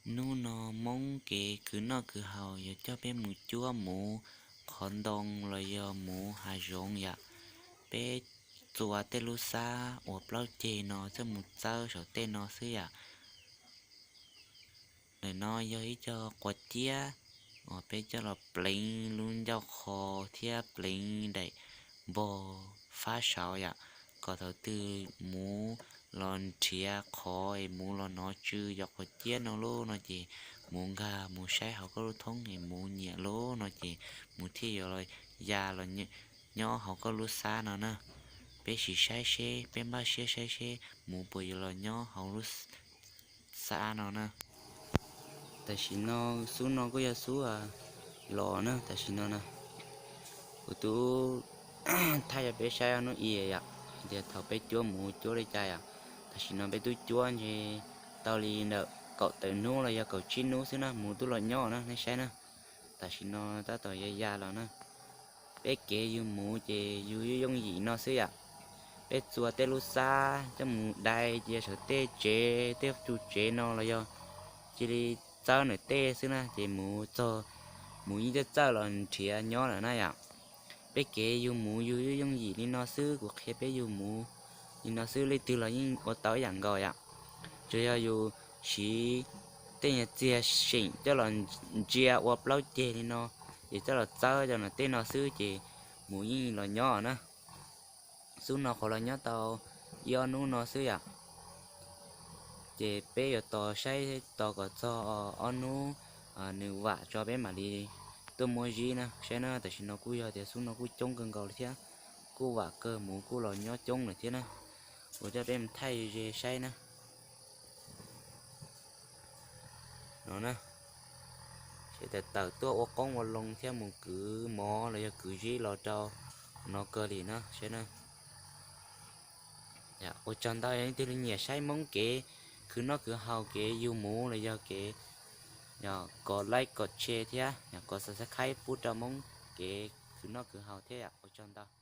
Hnub no Hmoob kev khwv noj khwv haus yuav coj peb mus cuab muv qhov ntoo los yog muv hav zoov yom. Peb txua tej lub xab uas plaub ceg no coj mus txawb saum tej no xwb yom. Ntawm no yog ib co quav ciab uas peb coj los pleev lub ncauj qhov thiab pleev daim npog fab saud yom, kom thaum twg muv los nrhiav qhov es muv los nov tsw yom, quav ciab no lub no ces muv nkag mus saib hauv koj lub thoob es muv nyiam lub no ces muv thiaj yuav los ya los nyob hauv koj lub xab no na. Peb sim saib seb, peb npaj siab saib seb muv puas yuav los nyob hauv lub xab no na. Tam sim no xub no kuj yog xub los na, tam sim no na kuv twb thaij rau peb saib ob hnub i yom, tias thaum peb cuab muv cuab li cas yom. Tam sim no peb twb cuab ntshe tau li ntawm kaum tawm hnub los yog kaum tsib hnub xwb na muv twb los nyob na, nej saib na. Tam sim no tab tom ya ya los na. Peb kev yug muv ces yug yooj yooj yim no xwb yom. Peb txua tej lub xab coj mus dai cia saum tej tsev, tej tug tsev no los yog cia li txawb ntawm tej xwb na ces muv txog, muv yeej txawj txawj los nrhiav nyob lawm na yom. Peb kev yug muv yug yooj yooj yim li no xwb, kuv qhia peb yug muv li no xwb, leej twg los yeej ua tau ib yam nkaus yom. Tsuas yog yus siv tej nyuag txiag seem coj los ntsia ua plaub ceg li no, ces coj los txawb cov no tej no xwb ces muv yeej los nyob na. Xub no qhov los nyob tau ib ob hnub no xwb yom. Ces peb yuav tos saib tos kom txog ob hnub nws vam tso peb mam li tuaj muab zib na. Saib na, tam sim no kuj yog tias xub no kuj coob kawg nkaus li thiab, kuj vam kawg, muv kuj los nyob coob lawm thiab na. Ua coj peb mus thaij ze saib na. No na, ces tawm tawm tuaj ua qoob ua loo thiab mus kwv mov los yog kwv zib los rau no kawg li na, saib na. Ua tsaug ntau, yog leej twg li nyiam saib Hmoob kev khwv noj khwv haus, kev yug muv los yog kev, kom like kom share thiab kom subscribe pub rau Hmoob kev khwv noj khwv haus thiab yom. Ua tsaug ntau.